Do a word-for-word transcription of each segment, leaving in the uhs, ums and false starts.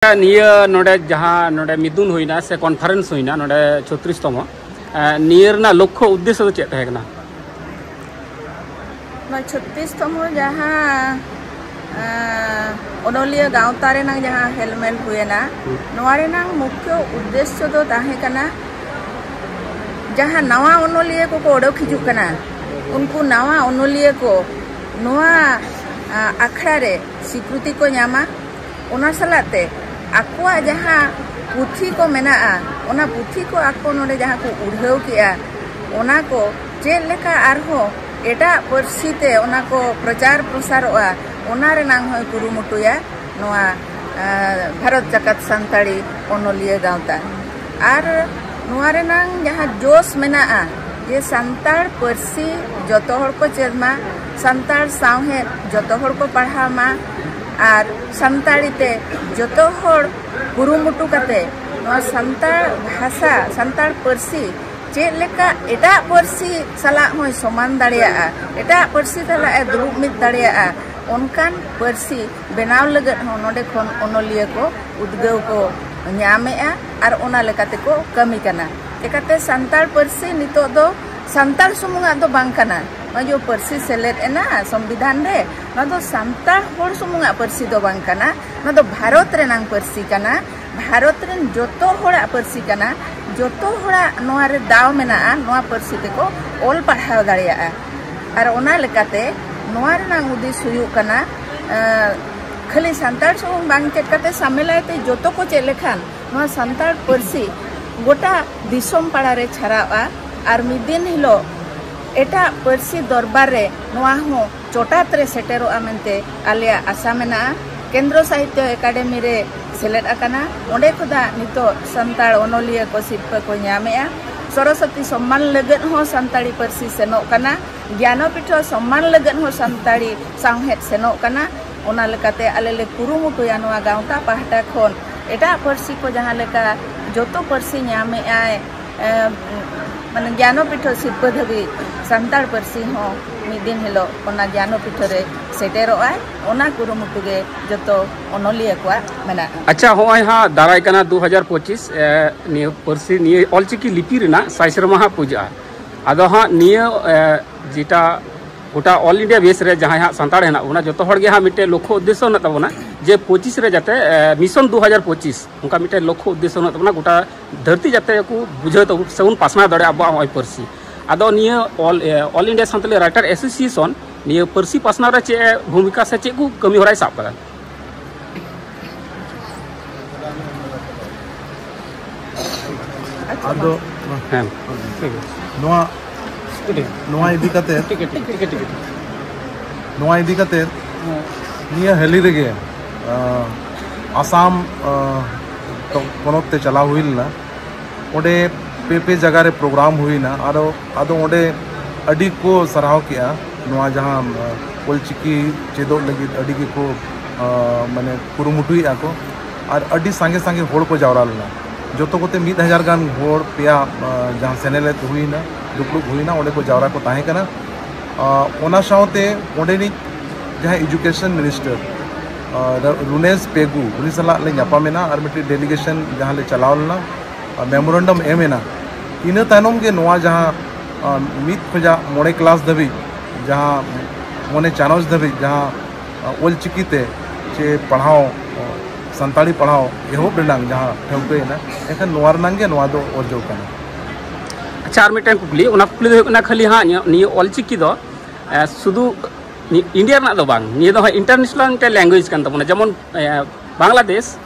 ᱱᱤᱭᱟᱹ ᱱᱚᱰᱮ ᱡᱟᱦᱟᱸ ᱱᱚᱰᱮ ᱢᱤᱫᱩᱱ ᱦᱩᱭᱱᱟ ᱥᱮ conference ᱦᱩᱭᱱᱟ ᱱᱚᱰᱮ ᱪᱷᱚᱛᱨᱤᱥ ᱛᱚᱢᱚ, ᱮ, ᱱᱤᱭᱟᱹ ᱨᱮᱱᱟᱜ ᱞᱚᱠᱠᱷᱚ ᱩᱫᱽᱫᱮᱥᱥᱚ ᱫᱚ ᱪᱮᱫ ᱛᱟᱦᱮᱸ ᱠᱟᱱᱟ? ᱱᱚᱣᱟ ᱪᱷᱚᱛᱨᱤᱥ ᱛᱚᱢᱚ ᱡᱟᱦᱟᱸ, ᱮ, ᱚᱱᱚᱞᱤᱭᱟᱹ ᱜᱟᱶᱛᱟ ᱨᱮᱱᱟᱝ ᱡᱟᱦᱟᱸ ᱦᱮᱞᱢᱮᱞ ᱦᱩᱭᱮᱱᱟ, ᱦᱩᱸ᱾ ᱱᱚᱣᱟ ᱨᱮᱱᱟᱝ ᱢᱩᱠᱷᱭᱚ ᱩᱫᱽᱫᱮᱥᱥᱚ ᱫᱚ ᱛᱟᱦᱮᱸ ᱠᱟᱱᱟ ᱡᱟᱦᱟᱸ ᱱᱟᱣᱟ ᱚᱱᱚᱞᱤᱭᱟᱹ ᱠᱚᱠᱚ ᱚᱰᱚᱠ ᱦᱤᱡᱩᱜ ᱠᱟᱱᱟ, ᱩᱱᱠᱩ ᱱᱟᱣᱟ ᱚᱱᱚᱞᱤᱭᱟᱹ ᱠᱚ ᱱᱚᱣᱟ, ᱟ, ᱟᱠᱷᱲᱟ ᱨᱮ ᱥᱤᱠᱨᱩᱛᱤ ᱠᱚ ᱧᱟᱢᱟ᱾ ᱚᱱᱟ ᱥᱟᱞᱟᱜ ᱛᱮ ᱟᱠᱚᱣᱟᱜ ᱡᱟᱦᱟᱸ ᱯᱩᱛᱷᱤ ᱠᱚ ᱢᱮᱱᱟᱜᱼᱟ, ᱚᱱᱟ ᱯᱩᱛᱷᱤ ᱠᱚ ᱟᱠᱚ ᱱᱚᱰᱮ ᱡᱟᱦᱟᱸ ᱠᱚ ᱩᱰᱷᱟᱹᱣ ᱠᱮᱜᱼᱟ, ᱚᱱᱟ ᱠᱚ ᱪᱮᱫ ᱞᱮᱠᱟ ᱟᱨᱦᱚᱸ ᱮᱴᱟᱜ ᱯᱟᱹᱨᱥᱤ ᱛᱮ ᱚᱱᱟ ᱠᱚ ᱯᱨᱚᱪᱟᱨ ᱯᱨᱚᱥᱟᱨᱚᱜᱼᱟ, ᱚᱱᱟ ᱨᱮᱱᱟᱝ ᱦᱚᱸᱭ ᱠᱩᱨᱩᱢᱩᱴᱩᱭᱟ ᱱᱚᱣᱟ, ᱮ, ᱵᱷᱟᱨᱚᱛ ᱡᱟᱠᱟᱛ ᱥᱟᱱᱛᱟᱲᱤ ᱚᱱᱚᱞᱤᱭᱟᱹ ᱜᱟᱶᱛᱟ᱾ ᱟᱨ ᱱᱚᱣᱟ ᱨᱮᱱᱟᱝ ᱡᱟᱦᱟᱸ ᱡᱳᱥ ᱢᱮᱱᱟᱜᱼᱟ ᱡᱮ ᱥᱟᱱᱛᱟᱲ ᱯᱟᱹᱨᱥᱤ ᱡᱚᱛᱚ ᱦᱚᱲ ᱠᱚ ᱪᱮᱫ ᱢᱟ, ᱥᱟᱱᱛᱟᱲ ᱥᱟᱶᱦᱮᱫ ᱡᱚᱛᱚ ᱦᱚᱲ ᱠᱚ ᱯᱟᱲᱦᱟᱣ ᱢᱟ, ᱟᱨ ᱥᱟᱱᱛᱟᱲᱤ ᱛᱮ ᱡᱚᱛᱚ ᱦᱚᱲ ᱠᱩᱨᱩᱢᱩᱴᱩ ᱠᱟᱛᱮ ᱱᱚᱣᱟ ᱥᱟᱱᱛᱟᱲ ᱵᱷᱟᱥᱟ, ᱥᱟᱱᱛᱟᱲ ᱯᱟᱹᱨᱥᱤ ᱪᱮᱫ ᱞᱮᱠᱟ ᱮᱴᱟᱜ ᱯᱟᱹᱨᱥᱤ ᱥᱟᱞᱟᱜ ᱦᱚᱸᱭ ᱥᱚᱢᱟᱱ ᱫᱟᱲᱮᱭᱟᱜᱼᱟ, ᱮᱴᱟᱜ ᱯᱟᱹᱨᱥᱤ ᱥᱟᱞᱟᱜ ᱮ ᱫᱩᱲᱩᱵ ᱢᱤᱫ ᱫᱟᱲᱮᱭᱟᱜᱼᱟ, ᱚᱱᱠᱟᱱ ᱯᱟᱹᱨᱥᱤ ᱵᱮᱱᱟᱣ ᱞᱟᱹᱜᱤᱫ ᱦᱚᱸ ᱱᱚᱰᱮ ᱠᱷᱚᱱ ᱚᱱᱚᱞᱤᱭᱟᱹ ᱠᱚ ᱩᱫᱽᱜᱟᱹᱣ ᱠᱚ ᱧᱟᱢᱮᱜᱼᱟ ᱟᱨ ᱚᱱᱟ ᱞᱮᱠᱟ ᱛᱮᱠᱚ ᱠᱟᱹᱢᱤ ᱠᱟᱱᱟ᱾ ᱪᱮᱠᱟᱛᱮ ᱥᱟᱱᱛᱟᱲ ᱯᱟᱹᱨᱥᱤ ᱱᱤᱛᱚᱜ ᱫᱚ ᱥᱟᱱᱛᱟᱲ ᱥᱩᱢᱩᱝᱟᱜ ᱫᱚ ᱵᱟᱝ ᱠᱟᱱᱟ᱾ ᱱᱚᱣᱟ ᱡᱮ ᱯᱟᱹᱨᱥᱤ ᱥᱮᱞᱮᱫ ᱮᱱᱟ ᱥᱚᱝᱵᱤᱫᱷᱟᱱ ᱨᱮ, ᱱᱚᱣᱟ ᱫᱚ ᱥᱟᱱᱛᱟᱲ ᱦᱚᱲ ᱥᱩᱢᱩᱝᱟᱜ ᱯᱟᱹᱨᱥᱤ ᱫᱚ ᱵᱟᱝ ᱠᱟᱱᱟ, ᱱᱚᱣᱟ ᱫᱚ ᱵᱷᱟᱨᱚᱛ ᱨᱮᱱᱟᱝ ᱯᱟᱹᱨᱥᱤ ᱠᱟᱱᱟ, ᱵᱷᱟᱨᱚᱛ ᱨᱮᱱ ᱡᱚᱛᱚ ᱦᱚᱲᱟᱜ ᱯᱟᱹᱨᱥᱤ ᱠᱟᱱᱟ, ᱡᱚᱛᱚ ᱦᱚᱲᱟᱜ ᱱᱚᱣᱟ ᱨᱮ ᱫᱟᱣ ᱢᱮᱱᱟᱜᱼᱟ ᱱᱚᱣᱟ ᱯᱟᱹᱨᱥᱤ ᱛᱮᱠᱚ ᱚᱞ ᱯᱟᱲᱦᱟᱣ ᱫᱟᱲᱮᱭᱟᱜᱼᱟ᱾ ᱟᱨ ᱚᱱᱟ ᱞᱮᱠᱟᱛᱮ ᱱᱚᱣᱟ ᱨᱮᱱᱟᱜ ᱩᱫᱤᱥ ᱦᱩᱭᱩᱜ ᱠᱟᱱᱟ, ᱮᱸ, ᱠᱷᱟᱹᱞᱤ ᱥᱟᱱᱛᱟᱲ ᱥᱩᱢᱩᱝ ᱵᱟᱝ ᱪᱮᱫ ᱠᱟᱛᱮ ᱥᱟᱢᱮᱞᱟᱭ ᱛᱮ ᱡᱚᱛᱚ ᱠᱚ ᱪᱮᱫ ᱞᱮᱠᱷᱟᱱ ᱱᱚᱣᱟ ᱥᱟᱱᱛᱟᱲ ᱯᱟᱹᱨᱥᱤ ᱜᱚᱴᱟ ᱫᱤᱥᱚᱢ ᱯᱟᱲᱟ ᱨᱮ ᱪᱷᱟᱨᱟᱜᱼᱟ ᱟᱨ ᱢᱤᱫ ᱫᱤᱱ ᱦᱤᱞᱳᱜ ᱮᱴᱟᱜ ᱯᱟᱹᱨᱥᱤ ᱫᱚᱨᱵᱟᱨ ᱨᱮ ᱱᱚᱣᱟ ᱦᱚᱸ ᱪᱚᱴᱟᱛ ᱨᱮ ᱥᱮᱴᱮᱨᱚᱜᱼᱟ ᱢᱮᱱᱛᱮ ᱟᱞᱮᱭᱟᱜ ᱟᱥᱟ ᱢᱮᱱᱟᱜᱼᱟ᱾ ᱠᱮᱱᱫᱨᱚ ᱥᱟᱦᱤᱛᱭᱚ ᱮᱠᱟᱰᱮᱢᱤ ᱨᱮ ᱥᱮᱞᱮᱫ ᱟᱠᱟᱱᱟ᱾ ᱚᱸᱰᱮ ᱠᱷᱚᱱᱟᱜ ᱱᱤᱛᱚᱜ ᱥᱟᱱᱛᱟᱲ ᱚᱱᱚᱞᱤᱭᱟᱹ ᱠᱚ ᱥᱤᱨᱯᱟᱹ ᱠᱚ ᱧᱟᱢᱮᱜᱼᱟ᱾ ᱥᱚᱨᱚᱥᱚᱛᱤ ᱥᱚᱢᱢᱟᱱ ᱞᱟᱹᱜᱤᱫ ᱦᱚᱸ ᱥᱟᱱᱛᱟᱲᱤ ᱯᱟᱹᱨᱥᱤ ᱥᱮᱱᱚᱜ ᱠᱟᱱᱟ᱾ ᱜᱮᱭᱟᱱᱚᱯᱤᱴᱷᱚ ᱥᱚᱢᱢᱟᱱ ᱞᱟᱹᱜᱤᱫ ᱦᱚᱸ ᱥᱟᱱᱛᱟᱲᱤ ᱥᱟᱶᱦᱮᱫ ᱥᱮᱱᱚᱜ ᱠᱟᱱᱟ᱾ ᱚᱱᱟ ᱞᱮᱠᱟᱛᱮ ᱟᱞᱮ ᱞᱮ ᱠᱩᱨᱩᱢᱩᱴᱩᱭᱟ ᱱᱚᱣᱟ ᱜᱟᱶᱛᱟ ᱯᱟᱦᱴᱟ ᱠᱷᱚᱱ ᱮᱴᱟᱜ ᱯᱟᱹᱨᱥᱤ ᱠᱚ ᱡᱟᱦᱟᱸ ᱞᱮᱠᱟ ᱡᱚᱛᱚ ᱯᱟᱹᱨᱥᱤ ᱧᱟᱢᱮᱜᱼᱟᱭ, ᱮ, ᱢᱟᱱᱮ ᱜᱮᱭᱟᱱᱚᱯᱤᱴᱷᱚ ᱥᱤᱨᱯᱟᱹ ᱫᱷᱟᱹᱵᱤᱡ ᱥᱟᱱᱛᱟᱲ ᱯᱟᱹᱨᱥᱤ ᱦᱚᱸ ᱢᱤᱫ ᱫᱤᱱ ᱦᱤᱞᱳᱜ ᱚᱱᱟ ᱜᱮᱭᱟᱱᱚᱯᱤᱴᱷᱚ ᱨᱮ ᱥᱮᱴᱮᱨᱚᱜᱼᱟ, ᱚᱱᱟ ᱠᱩᱨᱩᱢᱩᱴᱩ ᱜᱮ ᱡᱚᱛᱚ ᱚᱱᱚᱞᱤᱭᱟᱹ ᱠᱚᱣᱟᱜ ᱢᱮᱱᱟᱜᱼᱟ᱾ ᱟᱪᱪᱷᱟ, ᱦᱚᱸᱜᱼᱚᱭ ᱦᱟᱸᱜ ᱫᱟᱨᱟᱭ ᱠᱟᱱᱟ ᱫᱩ ᱦᱟᱡᱟᱨ ᱯᱚᱸᱪᱤᱥ, ᱮ, ᱱᱤᱭᱟᱹ ᱯᱟᱹᱨᱥᱤ, ᱱᱤᱭᱟᱹ ᱚᱞᱪᱤᱠᱤ ᱞᱤᱯᱤ ᱨᱮᱱᱟᱜ ᱥᱟᱭ ᱥᱮᱨᱢᱟ ᱦᱟᱸᱜ ᱯᱩᱡᱟᱹᱜᱼᱟ᱾ ᱟᱫᱚ ᱦᱟᱸᱜ ᱱᱤᱭᱟᱹ, ᱮ, ᱡᱮᱴᱟ ᱜᱚᱴᱟ all India base ᱨᱮ ᱡᱟᱦᱟᱸᱭ ᱦᱟᱸᱜ ᱥᱟᱱᱛᱟᱲ ᱦᱮᱱᱟᱜ ᱵᱚᱱᱟ, ᱡᱚᱛᱚ ᱦᱚᱲ ᱜᱮ ᱦᱟᱸᱜ ᱢᱤᱫᱴᱮᱱ ᱞᱚᱠᱠᱷᱚ ᱩᱫᱽᱫᱮᱥᱥᱚ ᱦᱮᱱᱟᱜ ᱛᱟᱵᱚᱱᱟ ᱡᱮ ᱯᱚᱸᱪᱤᱥ ᱨᱮ ᱡᱟᱛᱮ, ᱮ, mission ᱫᱩ ᱦᱟᱡᱟᱨ ᱯᱚᱸᱪᱤᱥ, ᱚᱱᱠᱟ ᱢᱤᱫᱴᱮᱱ ᱞᱚᱠᱠᱷᱚ ᱩᱫᱽᱫᱮᱥᱥᱚ ᱦᱮᱱᱟᱜ ᱛᱟᱵᱚᱱᱟ, ᱜᱚᱴᱟ ᱫᱷᱟᱹᱨᱛᱤ ᱡᱟᱛᱮ ᱠᱚ ᱵᱩᱡᱷᱟᱹᱣ ᱛᱟᱵᱚᱱ ᱥᱮᱵᱚᱱ ᱯᱟᱥᱱᱟᱣ ᱫᱟᱲᱮᱭᱟᱜᱼᱟ ᱟᱵᱚᱣᱟᱜ ᱱᱚᱜᱼᱚᱭ ᱯᱟᱹᱨᱥᱤ᱾ ᱟᱫᱚ ᱱᱤᱭᱟᱹ all, ᱮ, All India Santali Writer Association ᱱᱤᱭᱟᱹ ᱯᱟᱹᱨᱥᱤ ᱯᱟᱥᱱᱟᱣ ᱨᱮ ᱪᱮᱫ ᱮ ᱵᱷᱩᱢᱤᱠᱟ ᱥᱮ ᱪᱮᱫ ᱠᱚ ᱠᱟᱹᱢᱤ ᱦᱚᱨᱟᱭ ᱥᱟᱵ ᱠᱟᱫᱟ? ᱟᱫᱚ ᱦᱮᱸ, ᱴᱷᱤᱠ ᱜᱮᱭᱟ᱾ ᱱᱚᱣᱟ, ᱴᱷᱤᱠ ᱜᱮᱭᱟ᱾ ᱱᱚᱣᱟ ᱤᱫᱤ ᱠᱟᱛᱮ, ᱴᱷᱤᱠ ᱜᱮᱭᱟ, ᱴᱷᱤᱠ ᱜᱮᱭᱟ, ᱴᱷᱤᱠ ᱜᱮᱭᱟ, ᱴᱷᱤᱠ ᱜᱮᱭᱟ᱾ ᱱᱚᱣᱟ ᱤᱫᱤ ᱠᱟᱛᱮ ᱱᱤᱭᱟᱹ ᱦᱟᱹᱞᱤ ᱨᱮᱜᱮ, ᱟᱸ, ᱟᱥᱟᱢ, ᱟᱸ, ᱛᱚ-, ᱯᱚᱱᱚᱛ ᱛᱮ ᱪᱟᱞᱟᱣ ᱦᱩᱭ ᱞᱮᱱᱟ᱾ ᱚᱸᱰᱮ ᱯᱮ ᱯᱮ ᱡᱟᱭᱜᱟ ᱨᱮ ᱯᱨᱳᱜᱨᱟᱢ ᱦᱩᱭᱱᱟ᱾ ᱟᱨᱚ, ᱟᱫᱚ ᱚᱸᱰᱮ ᱟᱹᱰᱤ ᱠᱚ ᱥᱟᱨᱦᱟᱣ ᱠᱮᱜᱼᱟ ᱱᱚᱣᱟ ᱡᱟᱦᱟᱸ, ᱟᱸ, ᱚᱞᱪᱤᱠᱤ ᱪᱮᱫᱚᱜ ᱞᱟᱹᱜᱤᱫ ᱟᱹᱰᱤ ᱜᱮᱠᱚ, ᱟᱸ, ᱢᱟᱱᱮ ᱠᱩᱨᱩᱢᱩᱴᱩᱭᱮᱫᱼᱟ ᱠᱚ᱾ ᱟᱨ ᱟᱹᱰᱤ ᱥᱟᱸᱜᱮ ᱥᱟᱸᱜᱮ ᱦᱚᱲ ᱠᱚ ᱡᱟᱣᱨᱟ ᱞᱮᱱᱟ᱾ ᱡᱚᱛᱚ ᱠᱚᱛᱮ ᱢᱤᱫ ᱦᱟᱡᱟᱨ ᱜᱟᱱ ᱦᱚᱲ ᱯᱮᱭᱟ, ᱟᱸ, ᱡᱟᱦᱟᱸ ᱥᱮᱱᱮᱞᱮᱫ ᱦᱩᱭᱱᱟ, ᱫᱩᱯᱲᱩᱵ ᱦᱩᱭᱱᱟ, ᱚᱸᱰᱮ ᱠᱚ ᱡᱟᱣᱨᱟ ᱠᱚ ᱛᱟᱦᱮᱸ ᱠᱟᱱᱟ᱾ ᱟᱸ, ᱚᱱᱟ ᱥᱟᱶᱛᱮ ᱚᱸᱰᱮᱱᱤᱡ ᱡᱟᱦᱟᱸᱭ education minister, ᱟᱸ, ᱨᱩᱱᱮᱥ ᱯᱮᱜᱩ, ᱩᱱᱤ ᱥᱟᱞᱟᱜ ᱞᱮ ᱧᱟᱯᱟᱢᱮᱱᱟ ᱟᱨ ᱢᱤᱫᱴᱤᱡ delegation ᱡᱟᱦᱟᱸ ᱞᱮ ᱪᱟᱞᱟᱣ ᱞᱮᱱᱟ, ᱟᱨ memorandum ᱮᱢ ᱮᱱᱟ᱾ ᱤᱱᱟᱹ ᱛᱟᱭᱱᱚᱢ ᱜᱮ ᱱᱚᱣᱟ ᱡᱟᱦᱟᱸ, ᱟᱸ, ᱢᱤᱫ ᱠᱷᱚᱱᱟᱜ ᱢᱚᱬᱮ class ᱫᱷᱟᱹᱵᱤᱡ ᱡᱟᱦᱟᱸ ᱢᱚᱬᱮ ᱪᱟᱱᱟᱪ ᱫᱷᱟᱹᱵᱤᱡ ᱡᱟᱦᱟᱸ, ᱟᱸ, ᱚᱞᱪᱤᱠᱤ ᱛᱮ ᱪᱮ ᱯᱟᱲᱦᱟᱣ, ᱟᱸ, ᱥᱟᱱᱛᱟᱲᱤ ᱯᱟᱲᱦᱟᱣ ᱮᱦᱚᱵ ᱨᱮᱱᱟᱜ ᱡᱟᱦᱟᱸ ᱴᱷᱟᱹᱣᱠᱟᱹᱭᱮᱱᱟ, ᱮᱱᱠᱷᱟᱱ ᱱᱚᱣᱟ ᱨᱮᱱᱟᱜ ᱜᱮ ᱱᱚᱣᱟ ᱫᱚ ᱚᱨᱡᱚ ᱠᱟᱱᱟ᱾ ᱟᱪᱪᱷᱟ, ᱟᱨ ᱢᱤᱫᱴᱮᱱ ᱠᱩᱠᱞᱤ, ᱚᱱᱟ ᱠᱩᱠᱞᱤ ᱫᱚ ᱦᱩᱭᱩᱜ ᱠᱟᱱᱟ, ᱠᱷᱟᱹᱞᱤ ᱦᱟᱸᱜ ᱱᱤᱭᱟᱹ, ᱱᱤᱭᱟᱹ ᱚᱞᱪᱤᱠᱤ ᱫᱚ, ᱮ, ᱥᱩᱫᱷᱩ ᱱᱤ-, ᱤᱱᱰᱤᱭᱟ ᱨᱮᱱᱟᱜ ᱫᱚ ᱵᱟᱝ, ᱱᱤᱭᱟᱹ ᱫᱚ ᱦᱟᱸᱜ international ᱢᱤᱫᱴᱮᱱ language ᱠᱟᱱ ᱛᱟᱵᱚᱱᱟ, ᱡᱮᱢᱚᱱ, ᱮ, ᱵᱟᱝᱞᱟᱫᱮᱥ,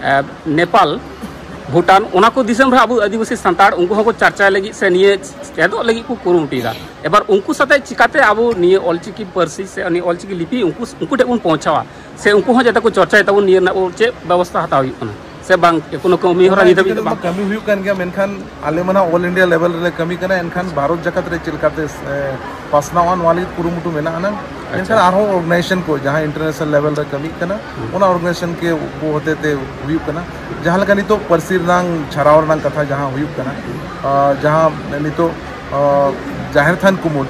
ᱮ, ᱱᱮᱯᱟᱞ, ᱵᱷᱩᱴᱟᱱ, ᱚᱱᱟ ᱠᱚ ᱫᱤᱥᱚᱢ ᱨᱮ ᱟᱵᱚ ᱟᱹᱫᱤᱵᱟᱹᱥᱤ ᱥᱟᱱᱛᱟᱲ ᱩᱱᱠᱩ ᱦᱚᱸᱠᱚ ᱪᱟᱨᱪᱟᱭ ᱞᱟᱹᱜᱤᱫ ᱥᱮ ᱱᱤᱭᱟᱹ ᱪᱮᱫᱚᱜ ᱞᱟᱹᱜᱤᱫ ᱠᱚ ᱠᱩᱨᱩᱢᱩᱴᱩᱭᱮᱫᱟ᱾ ᱮᱵᱟᱨ ᱩᱱᱠᱩ ᱥᱟᱛᱮ ᱪᱤᱠᱟᱛᱮ ᱟᱵᱚ ᱱᱤᱭᱟᱹ ᱚᱞᱪᱤᱠᱤ ᱯᱟᱹᱨᱥᱤ ᱥᱮ ᱱᱤᱭᱟᱹ ᱚᱞᱪᱤᱠᱤ ᱞᱤᱯᱤ ᱩᱱᱠᱩ, ᱩᱱᱠᱩ ᱴᱷᱮᱱ ᱵᱚᱱ ᱯᱳᱸᱣᱪᱷᱟᱣᱟ ᱥᱮ ᱩᱱᱠᱩ ᱦᱚᱸ ᱡᱟᱛᱮ ᱠᱚ ᱪᱚᱨᱪᱟᱭ ᱛᱟᱵᱚᱱ, ᱱᱤᱭᱟᱹ ᱨᱮᱱᱟᱜ ᱪᱮᱫ ᱵᱮᱵᱚᱥᱛᱷᱟ ᱦᱟᱛᱟᱣ ᱦᱩᱭᱩᱜ ᱠᱟᱱᱟ ᱥᱮ ᱵᱟᱝ? ᱮᱠᱷᱚᱱᱳ ᱠᱟᱹᱢᱤ ᱦᱚᱨᱟ ᱚᱱᱟ ᱱᱤᱛ ᱤᱫᱤ ᱦᱟᱹᱵᱤᱡ ᱫᱚ ᱠᱟᱛᱮ ᱫᱚ ᱵᱟᱝ᱾ ᱠᱟᱹᱢᱤ ᱦᱩᱭᱩᱜ ᱠᱟᱱ ᱜᱮᱭᱟ, ᱢᱮᱱᱠᱷᱟᱱ ᱟᱞᱮ ᱢᱟ ᱱᱟᱜ all India level ᱨᱮᱞᱮ ᱠᱟᱹᱢᱤ ᱠᱟᱱᱟ, ᱮᱱᱠᱷᱟᱱ ᱵᱷᱟᱨᱚᱛ ᱡᱟᱠᱟᱛ ᱨᱮ ᱪᱮᱫ ᱞᱮᱠᱟᱛᱮ, ᱮ, ᱯᱟᱥᱱᱟᱣᱟ, ᱱᱚᱣᱟ ᱞᱟᱹᱜᱤᱫ ᱠᱩᱨᱩᱢᱩᱴᱩ ᱢᱮᱱᱟᱜᱼᱟ ᱱᱟᱝ᱾ ᱢᱮᱱᱠᱷᱟᱱ ᱟᱨᱦᱚᱸ ᱚᱨᱜᱟᱱᱟᱭᱡᱮᱥᱚᱱ ᱠᱚ ᱡᱟᱦᱟᱸ ᱤᱱᱴᱟᱨᱱᱮᱥᱱᱟᱞ ᱞᱮᱵᱮᱞ ᱨᱮ ᱠᱟᱹᱢᱤᱜ ᱠᱟᱱᱟ, ᱚᱱᱟ ᱚᱨᱜᱟᱱᱟᱭᱡᱮᱥᱚᱱ ᱠᱚ ᱦᱚᱛᱮ ᱛᱮ ᱦᱩᱭᱩᱜ ᱠᱟᱱᱟ᱾ ᱡᱟᱦᱟᱸ ᱞᱮᱠᱟ ᱱᱤᱛᱚᱜ ᱯᱟᱹᱨᱥᱤ ᱨᱮᱱᱟᱜ ᱪᱷᱟᱨᱟᱣ ᱨᱮᱱᱟᱜ ᱠᱟᱛᱷᱟ ᱡᱟᱦᱟᱸ ᱦᱩᱭᱩᱜ ᱠᱟᱱᱟ, ᱟᱨ ᱡᱟᱦᱟᱸ ᱱᱤᱛᱚᱜ ᱟᱨ ᱡᱟᱦᱮᱨ ᱛᱷᱟᱱ ᱠᱩᱢᱩᱴ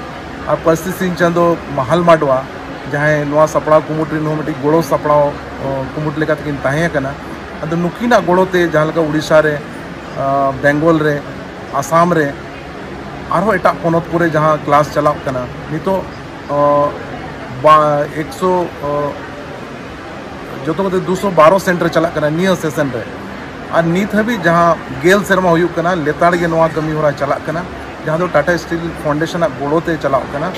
ᱟᱨ ᱯᱟᱹᱨᱥᱤ ᱥᱤᱧ ᱪᱟᱸᱫᱚ ᱢᱟᱦᱟᱞ ᱢᱟᱰᱣᱟ, ᱡᱟᱦᱟᱸᱭ ᱱᱚᱣᱟ ᱥᱟᱯᱲᱟᱣ ᱠᱩᱢᱩᱴ ᱨᱮᱱ ᱦᱚᱸ ᱢᱤᱫᱴᱤᱡ ᱜᱚᱲᱚ ᱥᱟᱯᱲᱟᱣ ᱠᱩᱢᱩᱴ ᱞᱮᱠᱟ ᱛᱮᱠᱤᱱ ᱛᱟᱦᱮᱸ ᱠᱟᱱᱟ᱾ ᱟᱫᱚ ᱱᱩᱠᱤᱱᱟᱜ ᱜᱚᱲᱚ ᱛᱮ ᱡᱟᱦᱟᱸ ᱞᱮᱠᱟ ᱩᱲᱤᱥᱥᱟ ᱨᱮ, ᱵᱮᱝᱜᱚᱞ ᱨᱮ, ᱟᱥᱟᱢ ᱨᱮ, ᱟᱨᱦᱚᱸ ᱮᱴᱟᱜ ᱯᱚᱱᱚᱛ ᱠᱚᱨᱮ ᱡᱟᱦᱟᱸ ᱠᱞᱟᱥ ᱪᱟᱞᱟᱜ ᱠᱟᱱᱟ ᱱᱤᱛᱚᱜ, ᱮᱠᱥᱚ ᱡᱚᱛᱚ ᱠᱟᱛᱮ ᱫᱩᱥᱚ ᱵᱟᱨᱚ ᱥᱮᱱᱴᱟᱨ ᱪᱟᱞᱟᱜ ᱠᱟᱱᱟ ᱱᱤᱭᱟᱹ ᱥᱮᱥᱚᱱ ᱨᱮ᱾ ᱟᱨ ᱱᱤᱛ ᱦᱟᱹᱵᱤᱡ ᱡᱟᱦᱟᱸ ᱜᱮᱞ ᱥᱮᱨᱢᱟ ᱦᱩᱭᱩᱜ ᱠᱟᱱᱟ, ᱞᱮᱛᱟᱲ ᱜᱮ ᱱᱚᱣᱟ ᱠᱟᱹᱢᱤ ᱦᱚᱨᱟ ᱪᱟᱞᱟᱜ ᱠᱟᱱᱟ, ᱡᱟᱦᱟᱸ ᱫᱚ ᱴᱟᱴᱟ ᱥᱴᱤᱞ ᱯᱷᱟᱣᱩᱱᱰᱮᱥᱚᱱ ᱟᱜ ᱜᱚᱲᱚ ᱛᱮ ᱪᱟᱞᱟᱜ ᱠᱟᱱᱟ᱾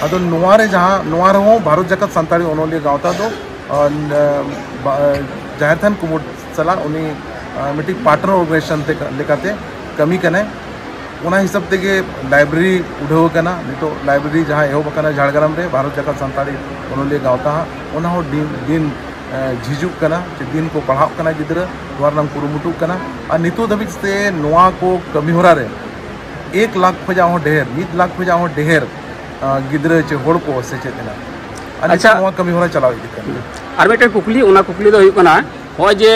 ᱟᱫᱚ ᱱᱚᱣᱟ ᱨᱮ ᱡᱟᱦᱟᱸ, ᱱᱚᱣᱟ ᱨᱮᱦᱚᱸ ᱵᱷᱟᱨᱚᱛ ᱡᱟᱠᱟᱛ ᱥᱟᱱᱛᱟᱲᱤ ᱚᱱᱚᱞᱤᱭᱟᱹ ᱜᱟᱶᱛᱟ ᱫᱚ, ᱟᱨ, ᱵᱟ-, ᱡᱟᱦᱮᱨ ᱛᱷᱟᱱ ᱠᱩᱢᱩᱴ ᱥᱟᱞᱟᱜ ᱩᱱᱤ, ᱟᱨ, ᱢᱤᱫᱴᱤᱡ ᱯᱟᱨᱴᱱᱟᱨ ᱚᱨᱜᱟᱱᱟᱭᱡᱮᱥᱚᱱ ᱛᱮ ᱞᱮᱠᱟᱛᱮ ᱠᱟᱹᱢᱤ ᱠᱟᱱᱟᱭ᱾ ᱚᱱᱟ ᱦᱤᱥᱟᱹᱵ ᱛᱮᱜᱮ ᱞᱟᱭᱵᱨᱮᱨᱤ ᱩᱰᱷᱟᱹᱣ ᱟᱠᱟᱱᱟ᱾ ᱱᱤᱛᱚᱜ ᱞᱟᱭᱵᱨᱮᱨᱤ ᱡᱟᱦᱟᱸ ᱮᱦᱚᱵ ᱟᱠᱟᱱᱟ ᱡᱷᱟᱲᱜᱨᱟᱢ ᱨᱮ ᱵᱷᱟᱨᱚᱛ ᱡᱟᱠᱟᱛ ᱥᱟᱱᱛᱟᱲᱤ ᱚᱱᱚᱞᱤᱭᱟᱹ ᱜᱟᱶᱛᱟ ᱦᱟᱸᱜ, ᱚᱱᱟ ᱦᱚᱸ ᱫᱤᱱ, ᱫᱤᱱ, ᱮ, ᱡᱷᱤᱡᱩᱜ ᱠᱟᱱᱟ, ᱥᱮ ᱫᱤᱱ ᱠᱚ ᱯᱟᱲᱦᱟᱜ ᱠᱟᱱᱟ ᱜᱤᱫᱽᱨᱟᱹ, ᱱᱚᱣᱟ ᱨᱮᱱᱟᱜ ᱠᱩᱨᱩᱢᱩᱴᱩᱜ ᱠᱟᱱᱟ᱾ ᱟᱨ ᱱᱤᱛᱚᱜ ᱫᱷᱟᱹᱵᱤᱡ ᱛᱮ ᱱᱚᱣᱟ ᱠᱚ ᱠᱟᱹᱢᱤ ᱦᱚᱨᱟ ᱨᱮ ᱮᱠ ᱞᱟᱠᱷ ᱠᱷᱚᱱᱟᱜ ᱦᱚᱸ ᱰᱷᱮᱨ, ᱢᱤᱫ ᱞᱟᱠᱷ ᱠᱷᱚᱱᱟᱜ ᱦᱚᱸ ᱰᱷᱮᱨ, ᱟ, ᱜᱤᱫᱽᱨᱟᱹ ᱪᱮ ᱦᱚᱲ ᱠᱚ ᱥᱮᱪᱮᱫ ᱮᱱᱟ᱾ ᱟᱨ ᱱᱤᱛᱚᱜ ᱟᱪᱪᱷᱟ᱾ ᱱᱚᱣᱟ ᱠᱟᱹᱢᱤ ᱦᱚᱨᱟ ᱪᱟᱞᱟᱣ ᱤᱫᱤᱜ ᱠᱟᱱᱟ᱾ ᱟᱨ ᱢᱤᱫᱴᱮᱱ ᱠᱩᱠᱞᱤ, ᱚᱱᱟ ᱠᱩᱠᱞᱤ ᱫᱚ ᱦᱩᱭᱩᱜ ᱠᱟᱱᱟ, ᱱᱚᱜᱼᱚᱭ ᱡᱮ,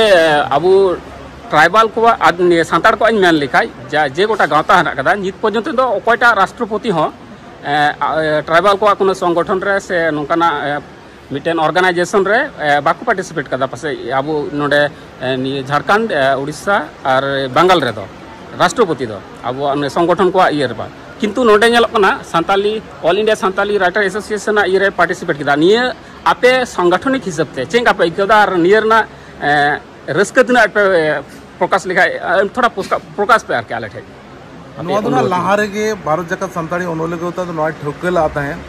ᱟᱵᱚ ᱴᱨᱟᱭᱵᱟᱞ ᱠᱚᱣᱟᱜ, ᱟᱨ ᱱᱤᱭᱟᱹ ᱥᱟᱱᱛᱟᱲ ᱠᱚᱣᱟᱜ ᱤᱧ ᱢᱮᱱ ᱞᱮᱠᱷᱟᱡ, ᱡᱟ, ᱡᱮ ᱜᱚᱴᱟ ᱜᱟᱶᱛᱟ ᱦᱮᱱᱟᱜ ᱠᱟᱫᱟ, ᱱᱤᱛ ᱯᱚᱨᱡᱚᱱᱛᱚ ᱫᱚ ᱚᱠᱚᱭᱴᱟᱜ ᱨᱟᱥᱴᱨᱚᱯᱚᱛᱤ ᱦᱚᱸ, ᱮ, ᱟ, ᱮ, ᱴᱨᱟᱭᱵᱟᱞ ᱠᱚᱣᱟᱜ ᱠᱳᱱᱳ ᱥᱚᱝᱜᱚᱴᱷᱚᱱ ᱨᱮ ᱥᱮ ᱱᱚᱝᱠᱟᱱᱟᱜ, ᱮ, ᱢᱤᱫᱴᱮᱱ ᱚᱨᱜᱟᱱᱟᱭᱡᱮᱥᱚᱱ ᱨᱮ, ᱮ, ᱵᱟᱠᱚ ᱯᱟᱨᱴᱤᱥᱤᱯᱮᱴ ᱠᱟᱫᱟ ᱯᱟᱥᱮᱡ ᱟᱵᱚ ᱱᱚᱰᱮ, ᱮ, ᱱᱤᱭᱟᱹ ᱡᱷᱟᱲᱠᱷᱚᱸᱰ, ᱮ, ᱩᱲᱤᱥᱥᱟ ᱟᱨ ᱵᱟᱝᱜᱟᱞ ᱨᱮᱫᱚ ᱨᱟᱥᱴᱨᱚᱯᱚᱛᱤ ᱫᱚ ᱟᱵᱚᱣᱟᱜ ᱚᱱᱮ ᱥᱚᱝᱜᱚᱴᱷᱚᱱ ᱠᱚᱣᱟᱜ ᱤᱭᱟᱹ ᱨᱮ ᱵᱟᱝ, ᱠᱤᱱᱛᱩ ᱱᱚᱰᱮ ᱧᱮᱞᱚᱜ ᱠᱟᱱᱟ Santali, all India Santali writer association ᱟᱜ ᱤᱭᱟᱹ ᱨᱮ ᱯᱟᱨᱴᱤᱥᱤᱯᱮᱴ ᱠᱮᱫᱟ᱾ ᱱᱤᱭᱟᱹ ᱟᱯᱮ ᱥᱚᱝᱜᱚᱴᱷᱚᱱᱤᱠ ᱦᱤᱥᱟᱹᱵ ᱛᱮ ᱪᱮᱫ ᱞᱮᱠᱟ ᱯᱮ ᱟᱹᱭᱠᱟᱹᱣ ᱮᱫᱟ ᱟᱨ ᱱᱤᱭᱟᱹ ᱨᱮᱱᱟᱜ, ᱮ, ᱨᱟᱹᱥᱠᱟᱹ ᱛᱤᱱᱟᱹᱜ ᱯᱮ, ᱮ, ᱯᱨᱚᱠᱟᱥ ᱞᱮᱠᱷᱟᱡ, ᱮ, ᱛᱷᱚᱲᱟ ᱯᱨᱚᱥᱠᱟ-, ᱯᱨᱚᱠᱟᱥ ᱯᱮ ᱟᱨᱠᱤ ᱟᱞᱮ ᱴᱷᱮᱡ᱾ ᱱᱚᱣᱟ ᱫᱚ ᱱᱟᱜ ᱞᱟᱦᱟ ᱨᱮᱜᱮ ᱵᱷᱟᱨᱚᱛ ᱡᱟᱠᱟᱛ ᱥᱟᱱᱛᱟᱲᱤ ᱚᱱᱚᱞᱤᱭᱟᱹ ᱜᱟᱶᱛᱟ ᱫᱚ ᱱᱚᱣᱟ ᱴᱷᱟᱹᱣᱠᱟᱹ ᱞᱟᱜ ᱛᱟᱦᱮᱸᱫ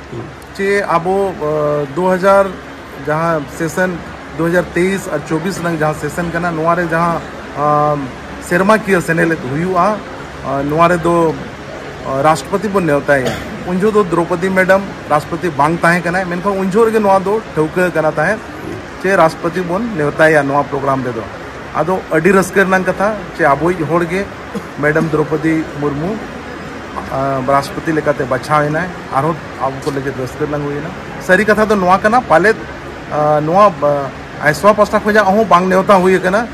ᱡᱮ ᱟᱵᱚ, ᱟ, ᱫᱩ ᱦᱟᱡᱟᱨ ᱡᱟᱦᱟᱸ ᱥᱮᱥᱚᱱ ᱫᱩ ᱦᱟᱡᱟᱨ ᱛᱮᱭᱤᱥ ᱟᱨ ᱪᱚᱵᱵᱤᱥ ᱨᱮᱱᱟᱜ ᱡᱟᱦᱟᱸ ᱥᱮᱥᱚᱱ ᱠᱟᱱᱟ, ᱱᱚᱣᱟ ᱨᱮ ᱡᱟᱦᱟᱸ, ᱟ, ᱥᱮᱨᱢᱟᱠᱤᱭᱟᱹ ᱥᱮᱱᱮᱞᱮᱫ ᱦᱩᱭᱩᱜᱼᱟ, ᱟ, ᱱᱚᱣᱟ ᱨᱮᱫᱚ, ᱟ, ᱨᱟᱥᱴᱨᱚᱯᱚᱛᱤ ᱵᱚᱱ ᱱᱮᱣᱛᱟᱭᱟ᱾ ᱩᱱ ᱡᱚᱦᱚᱜ ᱫᱚ ᱫᱨᱚᱯᱚᱫᱤ ᱢᱮᱰᱟᱢ ᱨᱟᱥᱴᱨᱚᱯᱚᱛᱤ ᱵᱟᱝ ᱛᱟᱦᱮᱸ ᱠᱟᱱᱟᱭ, ᱢᱮᱱᱠᱷᱟᱱ ᱩᱱ ᱡᱚᱦᱚᱜ ᱨᱮᱜᱮ ᱱᱚᱣᱟ ᱫᱚ ᱴᱷᱟᱹᱣᱠᱟᱹ ᱠᱟᱱᱟ ᱛᱟᱦᱮᱸᱫ ᱡᱮ ᱨᱟᱥᱴᱨᱚᱯᱚᱛᱤ ᱵᱚᱱ ᱱᱮᱣᱛᱟᱭᱟ ᱱᱚᱣᱟ ᱯᱨᱳᱜᱨᱟᱢ ᱨᱮᱫᱚ᱾ ᱟᱫᱚ ᱟᱹᱰᱤ ᱨᱟᱹᱥᱠᱟᱹ ᱨᱮᱱᱟᱜ ᱠᱟᱛᱷᱟ ᱡᱮ ᱟᱵᱚᱭᱤᱡ ᱦᱚᱲ ᱜᱮ ᱢᱮᱰᱟᱢ ᱫᱨᱚᱯᱚᱫᱤ ᱢᱩᱨᱢᱩ ᱨᱟᱥᱴᱨᱚᱯᱚᱛᱤ ᱞᱮᱠᱟᱛᱮ ᱵᱟᱪᱷᱟᱣ ᱮᱱᱟᱭ, ᱟᱨᱦᱚᱸ ᱟᱵᱚ ᱠᱚ ᱞᱟᱹᱜᱤᱫ ᱨᱟᱹᱥᱠᱟᱹ ᱨᱮᱱᱟᱜ ᱦᱩᱭᱮᱱᱟ᱾ ᱥᱟᱹᱨᱤ ᱠᱟᱛᱷᱟ ᱫᱚ ᱱᱚᱣᱟ ᱠᱟᱱᱟ, ᱯᱟᱞᱮᱫ ᱱᱚᱣᱟ ᱟᱭᱥᱣᱟ ᱯᱟᱥᱴᱟ ᱠᱷᱚᱱᱟᱜ ᱦᱚᱸ ᱵᱟᱝ ᱱᱮᱣᱛᱟ ᱦᱩᱭ ᱟᱠᱟᱱᱟ,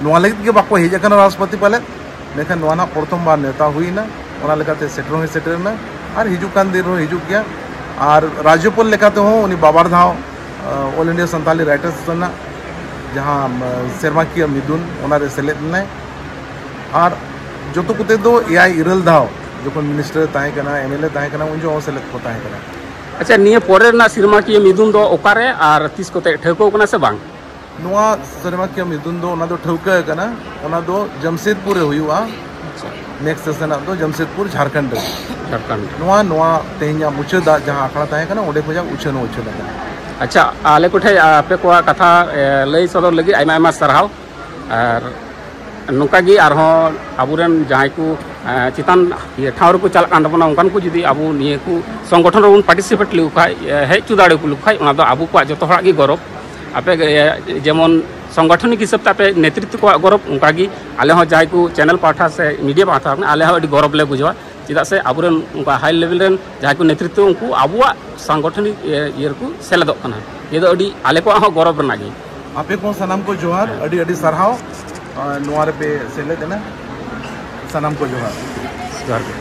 ᱱᱚᱣᱟ ᱞᱟᱹᱜᱤᱫ ᱜᱮ ᱵᱟᱠᱚ ᱦᱮᱡ ᱟᱠᱟᱱᱟ ᱨᱟᱥᱴᱨᱚᱯᱚᱛᱤ ᱯᱟᱞᱮᱫ᱾ ᱢᱮᱱᱠᱷᱟᱱ ᱱᱚᱣᱟ ᱱᱟᱜ ᱯᱨᱚᱛᱷᱚᱢ ᱵᱟᱨ ᱱᱮᱣᱛᱟ ᱦᱩᱭᱮᱱᱟ, ᱚᱱᱟ ᱞᱮᱠᱟᱛᱮ ᱥᱮᱴᱮᱨ ᱦᱚᱸᱭ ᱥᱮᱴᱮᱨ ᱮᱱᱟ, ᱟᱨ ᱦᱤᱡᱩᱜ ᱠᱟᱱ ᱫᱤᱱ ᱨᱮᱦᱚᱸ ᱦᱤᱡᱩᱜ ᱜᱮᱭᱟ᱾ ᱟᱨ ᱨᱟᱡᱽᱡᱚᱯᱟᱞ ᱞᱮᱠᱟ ᱛᱮᱦᱚᱸ ᱩᱱᱤ ᱵᱟᱵᱟᱨ ᱫᱷᱟᱣ ᱚᱞ ᱤᱱᱰᱤᱭᱟ ᱥᱟᱱᱛᱟᱞᱤ ᱨᱟᱭᱴᱟᱨᱥ ᱨᱮᱱᱟᱜ ᱡᱟᱦᱟᱸ ᱥᱮᱨᱢᱟᱠᱤᱭᱟᱹ ᱢᱤᱫᱩᱱ, ᱚᱱᱟᱨᱮ ᱥᱮᱞᱮᱫ ᱞᱮᱱᱟᱭ᱾ ᱟᱨ ᱡᱚᱛᱚ ᱠᱚᱛᱮ ᱫᱚ ᱮᱭᱟᱭ ᱤᱨᱟᱹᱞ ᱫᱷᱟᱣ ᱡᱚᱠᱷᱚᱱ ᱢᱤᱱᱤᱥᱴᱟᱨ ᱛᱟᱦᱮᱸ ᱠᱟᱱᱟ, ᱮᱢ ᱮᱞ ᱮ ᱛᱟᱦᱮᱸ ᱠᱟᱱᱟ, ᱩᱱ ᱡᱚᱠᱷᱚᱱ ᱦᱚᱸ ᱥᱮᱞᱮᱫ ᱠᱚ ᱛᱟᱦᱮᱸ ᱠᱟᱱᱟ᱾ ᱟᱪᱪᱷᱟ, ᱱᱤᱭᱟᱹ ᱯᱚᱨᱮ ᱨᱮᱱᱟᱜ ᱥᱮᱨᱢᱟᱠᱤᱭᱟᱹ ᱢᱤᱫᱩᱱ ᱫᱚ ᱚᱠᱟᱨᱮ ᱟᱨ ᱛᱤᱥ ᱠᱚᱛᱮ ᱴᱷᱟᱹᱣᱠᱟᱹ ᱠᱟᱱᱟ ᱥᱮ ᱵᱟᱝ? ᱱᱚᱣᱟ ᱥᱮᱨᱢᱟᱠᱤᱭᱟᱹ ᱢᱤᱫᱩᱱ ᱫᱚ ᱚᱱᱟ ᱫᱚ ᱴᱷᱟᱹᱣᱠᱟᱹ ᱟᱠᱟᱱᱟ, ᱚᱱᱟ ᱫᱚ ᱡᱟᱢᱥᱮᱫᱽᱯᱩᱨ ᱨᱮ ᱦᱩᱭᱩᱜᱼᱟ᱾ ᱱᱮᱠᱥᱴ ᱥᱮᱥᱚᱱ ᱫᱚ ᱡᱟᱢᱥᱮᱫᱽᱯᱩᱨ, ᱡᱷᱟᱲᱠᱷᱚᱸᱰ ᱨᱮ᱾ ᱡᱷᱟᱲᱠᱷᱚᱸᱰ᱾ ᱱᱚᱣᱟ, ᱱᱚᱣᱟ ᱛᱮᱦᱮᱧᱟᱜ ᱢᱩᱪᱟᱹᱫᱟᱜ ᱡᱟᱦᱟᱸ ᱟᱠᱷᱲᱟ ᱛᱟᱦᱮᱸ ᱠᱟᱱᱟ, ᱚᱸᱰᱮ ᱠᱷᱚᱱᱟᱜ ᱩᱪᱷᱟᱹᱱ ᱦᱚᱸ ᱩᱪᱷᱟᱹᱱ ᱟᱠᱟᱱᱟ᱾ ᱟᱪᱪᱷᱟ, ᱟᱞᱮ ᱠᱚᱴᱷᱮᱱ ᱟᱯᱮ ᱠᱚᱣᱟᱜ ᱠᱟᱛᱷᱟ ᱞᱟᱹᱭ ᱥᱚᱫᱚᱨ ᱞᱟᱹᱜᱤᱫ ᱟᱭᱢᱟ ᱟᱭᱢᱟ ᱥᱟᱨᱦᱟᱣ᱾ ᱟᱨ ᱱᱚᱝᱠᱟ ᱜᱮ ᱟᱨᱦᱚᱸ ᱟᱵᱚᱨᱮᱱ ᱡᱟᱦᱟᱸᱭ ᱠᱚ ᱪᱮᱛᱟᱱ ᱴᱷᱟᱶ ᱨᱮᱠᱚ ᱪᱟᱞᱟᱜ ᱠᱟᱱ ᱛᱟᱵᱚᱱᱟ, ᱚᱱᱠᱟᱱ ᱠᱚ ᱡᱩᱫᱤ ᱟᱵᱚ ᱱᱤᱭᱟᱹ ᱠᱚ ᱥᱚᱝᱜᱚᱴᱷᱚᱱ ᱨᱮᱵᱚᱱ ᱯᱟᱨᱴᱤᱥᱤᱯᱮᱴ ᱞᱮᱠᱚ ᱠᱷᱟᱱ, ᱦᱮᱡ ᱦᱚᱪᱚ ᱫᱟᱲᱮᱭᱟᱠᱚ ᱠᱷᱟᱱ, ᱚᱱᱟ ᱫᱚ ᱟᱵᱚ ᱠᱚᱣᱟᱜ ᱡᱚᱛᱚ ᱦᱚᱲᱟᱜ ᱜᱮ ᱜᱚᱨᱚᱵᱽ᱾ ᱟᱯᱮ ᱡᱮᱢᱚᱱ ᱥᱚᱝᱜᱚᱴᱷᱚᱱᱤᱠ ᱦᱤᱥᱟᱹᱵ ᱛᱮ ᱟᱯᱮ ᱱᱮᱛᱨᱤᱛᱵ ᱠᱚᱣᱟᱜ ᱜᱚᱨᱚᱵᱽ, ᱚᱱᱠᱟᱜᱮ ᱟᱞᱮ ᱦᱚᱸ ᱡᱟᱦᱟᱸᱭ ᱠᱚ ᱪᱮᱱᱮᱞ ᱯᱟᱦᱴᱟ ᱥᱮ ᱢᱤᱰᱤᱭᱟ ᱯᱟᱦᱴᱟ ᱠᱷᱚᱱ ᱟᱞᱮ ᱦᱚᱸ ᱟᱹᱰᱤ ᱜᱚᱨᱚᱵᱽ ᱞᱮ ᱵᱩᱡᱷᱟᱹᱣᱟ᱾ ᱪᱮᱫᱟᱜ ᱥᱮ ᱟᱵᱚᱨᱮᱱ ᱚᱱᱠᱟ ᱦᱟᱭ ᱞᱮᱵᱮᱞ ᱨᱮᱱ ᱡᱟᱦᱟᱸᱭ ᱠᱚ ᱱᱮᱛᱨᱤᱛᱵ, ᱩᱱᱠᱩ ᱟᱵᱚᱣᱟᱜ ᱥᱟᱝᱜᱚᱴᱷᱚᱱᱤᱠ ᱤᱭᱟᱹ ᱤᱭᱟᱹ ᱨᱮᱠᱚ ᱥᱮᱞᱮᱫᱚᱜ ᱠᱟᱱᱟ᱾ ᱱᱤᱭᱟᱹ ᱫᱚ ᱟᱹᱰᱤ ᱟᱞᱮ ᱠᱚᱣᱟᱜ ᱦᱚᱸ ᱜᱚᱨᱚᱵᱽ ᱨᱮᱱᱟᱜ ᱜᱮ᱾ ᱟᱯᱮ ᱠᱚ ᱥᱟᱱᱟᱢ ᱠᱚ ᱡᱚᱦᱟᱨ, ᱟᱹᱰᱤ ᱟᱹᱰᱤ ᱥᱟᱨᱦᱟᱣ ᱱᱚᱣᱟ ᱨᱮᱯᱮ ᱥᱮᱞᱮᱫ ᱮᱱᱟ᱾ ᱥᱟᱱᱟᱢ ᱠᱚ ᱡᱚᱦᱟᱨ᱾ ᱡᱚᱦᱟᱨ ᱜᱮ᱾